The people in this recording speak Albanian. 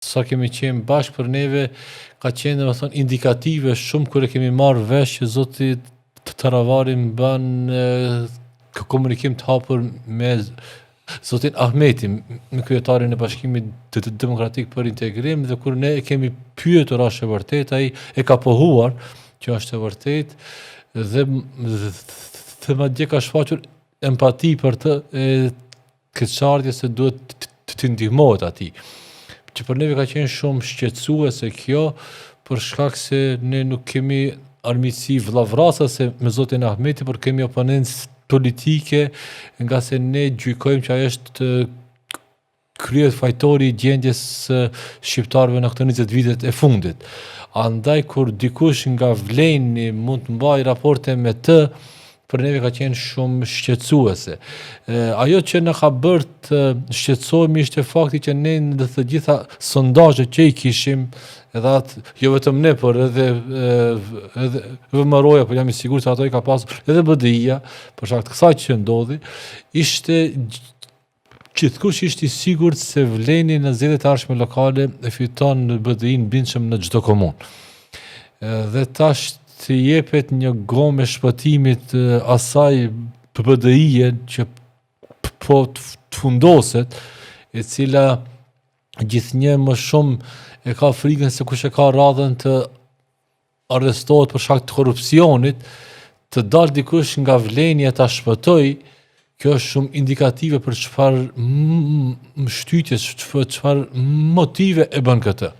Sa kemi qenë bashkë, për neve ka qenë, domethënë, indikative shumë kur e kemi marrë vesh që zoti Taravari mban komunikim të hapur me zotin Ahmeti, me kryetarin e Bashkimit të Demokratik për Integrim, dhe kur ne e kemi pyetur a është e vërtet, ai e ka pohuar që është e vërtet dhe madje ka shfaqur empati për të e keqardhje se duhet të ndihmohet atij. Që për neve ka qenë shumë shqetësuese kjo, për shkak se ne nuk kemi armiqësi vëllavrasase me zotin Ahmeti, por kemi oponencë politike, nga se ne gjykojmë që ai është kryefajtori i gjendjes së shqiptarëve në këto 20 vitet e fundit. Andaj kur dikush nga Vleni mund të mbajë raporte me të, për neve ka qenë shumë shqetësuese. Ajo që na ka bërë të shqetësohemi ishte fakti që ne në të gjitha sondazhet që i kishim, edhe atë, jo vetëm ne, por edhe VMRO-ja, por jam i sigurt se ato i ka pasur edhe BDI-ja, për shkak të kësaj që ndodhi, ishte gjithkush ishte i sigurt se Vleni në zgjedhjet e ardhshme lokale e fiton në BDI-n bindshëm në çdo komunë. Dhe tash të jepet një gomë e shpëtimit asaj BDI-je që po të fundoset, e cila gjithnjë më shumë e ka frikën se kush e ka radhën të arrestohet për shkak të korrupsionit, të dalë dikush nga Vleni e ta shpëtoj, kjo është shumë indikative për çfarë shtytje, çfarë motive e bën këtë.